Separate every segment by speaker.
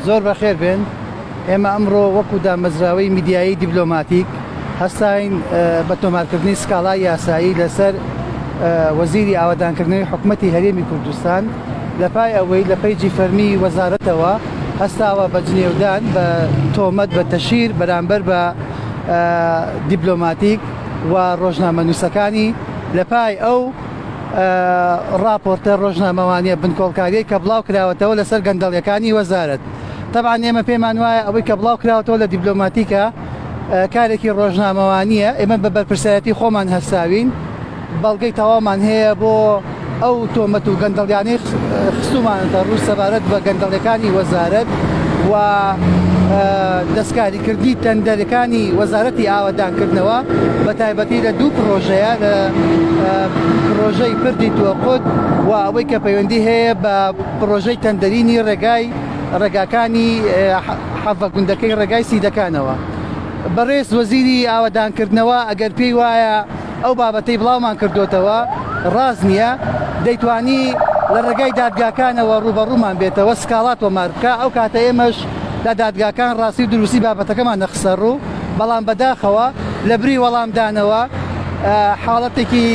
Speaker 1: زۆر بەخێر بێن. ئێمە ئەمڕۆ وەکو دامەزراوەی میدیایی دیبلۆماتیک هەستاین بە تۆمارکردنی سکاڵای یاسایی لەسەر وەزیری ئاوەدانکردنەوەی حکومەتی هەرێمی کوردستان لە پای ئەوەی لە پەیجی فەرمی وەزارەتەوە هەستاوە بە جنێودان بە تۆمەت بە تەشیر بەرامبەر بە دیبلۆماتیک و ڕۆژنامەنووسەکانی لە پای ئەو ڕاپۆرتە ڕۆژنامەوانیە بنکۆڵکاریەی کە بڵاو کراوەتەوە لەسەر گەندەڵیەکانی وەزارەت. تەبعەن ئێمە پێمان وایە ئەوەی کە بڵاو کراوەتەوە لە دیبلۆماتیکە کارێکی ڕۆژنامەوانیە، ئێمە بە بەرپرسایەتی خۆمان هەستاوین، بەڵگەی تەواومان هەیە بۆ ئەو تۆمەت و گەندەڵیانەی خستومانەتە ڕوو سەبارەت بە گەندەڵیەکانی وەزارەت و دەستکاریکردنی تەندەرەکانی وەزارەتی ئاوەدانکردنەوە بە تایبەتی لە دوو پرۆژەیە لە پرۆژەی پردی توەقوت و ئەوەی کە پەیوەندی هەیە بە پرۆژەی تەندەرینی ڕێگای ڕێگاکانی حەڤە گوندەکەی ڕێگای سیدەکانەوە. بەڕێز وەزیری ئاوەدانکردنەوە ئەگەر پێی وایە ئەو بابەتەی بڵاومان کردۆتەوە ڕاست نییە، دەیتوانی لە ڕێگای دادگاکانەوە ڕووبەڕوومان بێتەوە سکاڵا تۆمار بکا، ئەو کاتە ئێمەش لە دادگاکان ڕاستی و دروستی بابەتەکەمان دەخستە ڕوو، بەڵام بەداخەوە لەبری وەڵامدانەوە حاڵەتێکی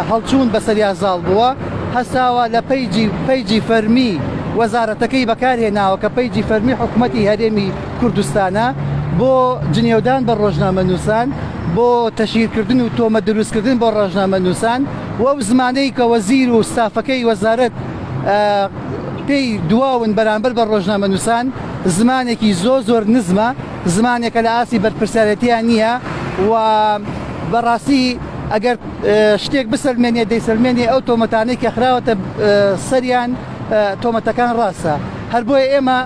Speaker 1: هەڵچوون بەسەریا زاڵ بووە، هەستاوە لە پەیجی پەیجی فەرمی وەزارەتەکەی بەکارهێناوە کە پەیجی فەرمی حکومەتی هەرێمی کوردستانە بۆ جنێودان بە ڕۆژنامەنووسان، بۆ تەشهیرکردن و تۆمەت دروستکردن بۆ ڕۆژنامەنووسان و ئەو زمانەی کە وەزیر و ستافەکەی وەزارەت پێی دواون بەرامبەر بە ڕۆژنامەنووسان زمانێکی زۆر زۆر نزمە، زمانێکە لە ئاستی بەرپرسیارێتیان نییە و بەڕاستی ئەگەر شتێک بسەلمێنێ دەیسەلمێنێ ئەو تۆمەتانەی کە خراوەتە سەریان تۆمەتەکان ڕاستە هەر بۆیە ئێمە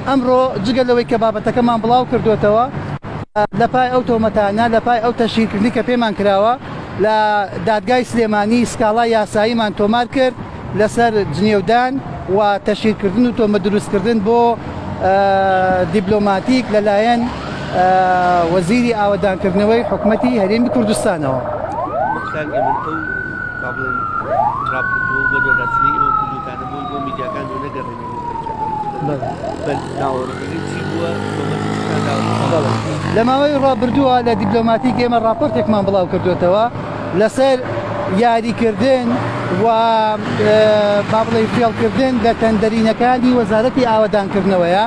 Speaker 1: ئەمڕۆ جگە لەوەی کە بابەتەکەمان بڵاو کردوێتەوە لە پای ئەو تۆمەتانە لە پای ئەو تەشهیرکردنی کە پێمان کراوە لە دادگای سلێمانی سکاڵای یاساییمان تۆمار کرد لەسەر جنێودان و تەشهیرکردن و تۆمەت دروستکردن بۆ دیبلۆماتیک لەلایەن وەزیری ئاوەدانکردنەوەی حکومەتی هەرێمی کوردستانەوە.
Speaker 2: کاک هێمن ئەو با بڵێن ڕاپۆرت و بەدواداچوونەی ئێوە کردووتانە بۆی بۆ میدیاکان و نەگەڕێنەوە بۆ پەیجەکان بە ناوەڕۆکەکەی چی بووە تۆمەتی چیتان داوە؟
Speaker 1: لە ماوەی ڕابردووە لە دیبلۆماتیک ئێمە ڕاپۆرتێکمان بڵاو کردوێتەوە لەسەر یاریکردن و با بڵێین فێڵکردن لە تەندەرینەکانی وەزارەتی ئاوەدانکردنەوەیە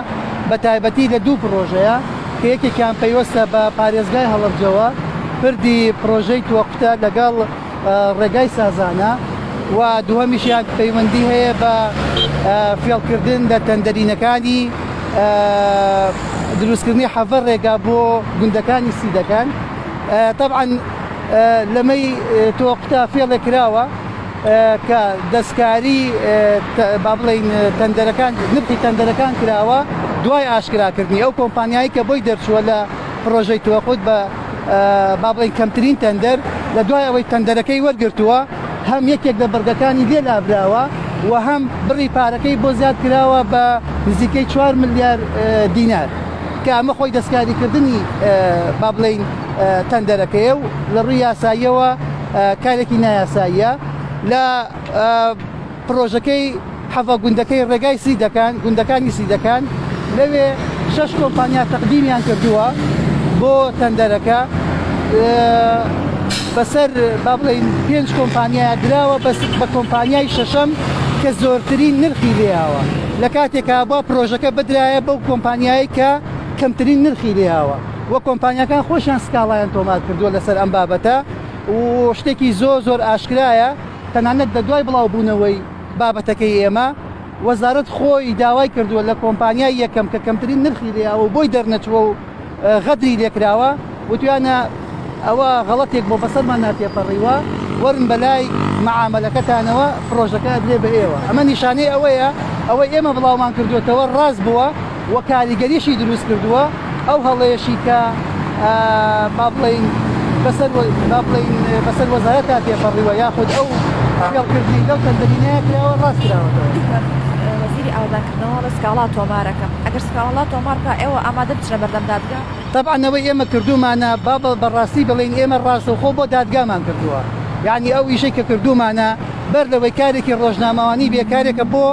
Speaker 1: بە تایبەتی لە دوو پڕۆژەیە کە یەکێکیان پەیوەستە بە پارێزگای هەڵەبجەوە پردی پڕۆژەی توەقوتە لەگەڵ ڕێگای سازانە و دووهەمیشیان پەیوەندی هەیە بە فێڵکردن لە تەندەرینەکانی دروستکردنی حەڤە ڕێگا بۆ گوندەکانی سیدەکان تەبعەن لەمەی تۆقتا فێڵێک کراوە کە دەستکاری با بڵێین تەندەرەکان نرخی تەندەرەکان کراوە دوای ئاشکراکردنی ئەو کۆمپانیایی کە بۆی دەرچووە لە پرۆژەی تۆقوت بە با بڵێین کەمترین تەندەر لە دوای ئەوەی تەندەرەکەی وەرگرتووە هەم یەکێک لە بڕگەکانی لێ لابراوە و هەم بڕی پارەکەی بۆ زیاد کراوە بە نزیکەی 4 ملیار دینار کە ئەمە خۆی دەستکاریکردنی با بڵێین تەندەرەکەیە و لە ڕووی یاساییەوە کارێکی نایاساییە لە پڕۆژەکەی حەڤە گوندەکەی ڕێگای سیدەکان گوندەکانی سیدەکان لەوێ شەش کۆمپانیا تەقدیمیان کردووە بۆ تەندەرەکە بەسەر با بڵێین پێنج کۆمپانیا دراوە بەس بە کۆمپانیای شەشەم کە زۆرترین نرخی لێیاوە لە کاتێکا بۆ پرۆژەکە بدرایە بەو کۆمپانیایی کە کەمترین نرخی لێیاوە و کۆمپانیاکان خۆشیان سکاڵایان تۆمار کردووە لەسەر ئەم بابەتە و شتێکی زۆر زۆر ئاشکرایە تەنانەت لە دوای بڵاوبوونەوەی بابەتەکەی ئێمە وەزارەت خۆی داوای کردووە لە کۆمپانیای یەکەم کە کەمترین نرخی لێیاوە و بۆی دەرنەچووە و غەدری لێکراوە وتویانە ئەوە غەڵەتێک بۆ بەسەرماندا تێپەڕیوە وەرن بەلای مەعامەلەکەتانەوە پڕۆژەکە ئەدرێ بە ئێوە ئەمە نیشانەی ئەوەیە ئەوەی ئێمە بڵاومان کردوێتەوە ڕاست بووە و کاریگەریشی دروست کردووە ئەو هەڵەیەشی کە با بڵێین بەسەر با بڵێین بەسەر وەزارەتا تێپەڕیوە یاخود ئەو فێڵکردنەی لەو تەندەرینەیە کراوە ڕاست کراوەتەوە.
Speaker 3: وەزیری. ئاوەدانکردنەوە ئەڵێ سکاڵا تۆمارەکەم، ئەگەر سکاڵا تۆمار بکا ئێوە ئامادە بچنە بەردەم دادگا؟
Speaker 1: تەبعەن ئەوەی ئێمە کردوومانە با بە ڕاستی بڵێین ئێمە ڕاستەوخۆ بۆ دادگامان کردووە، یانی ئەو ئیشەی کە کردوومانە بەر لەوەی کارێکی ڕۆژنامەوانی بێ کارێکە بۆ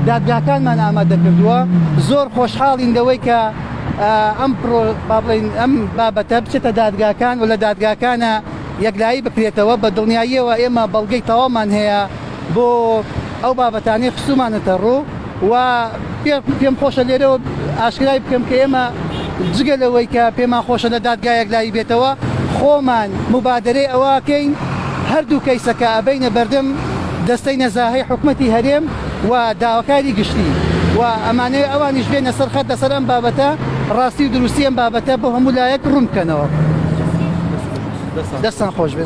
Speaker 1: دادگاکانمان ئامادە کردووە، زۆر خۆشحاڵین لەوەی کە ئەم پرۆ با بڵێین ئەم بابەتە بچێتە دادگاکان و لە دادگاکانە یەکلایی بکرێتەوە، بە دڵنیاییەوە ئێمە بەڵگەی تەواومان هەیە بۆ ئەو بابەتانەی خستوومانەتە ڕوو و پێم خۆشە لێرەوە ئاشکرای بکەم کە ئێمە جگە لەوەی کە پێمان خۆشە لە دادگا یەکلایی بێتەوە، خۆمان موبادەرەی ئەوە ئەکەین هەردوو کەیسەکە ئەبەینە بەردەم دەستەی نەزاهەی حکومەتی هەرێم و داواکاری گشتی و ئەمانەوێ ئەوانیش بێنە سەر خەت لەسەر ئەم بابەتە ڕاستی و دروستی ئەم بابەتە بۆ هەموو لایەک ڕوون بکەنەوە. دەستان خۆش بێت.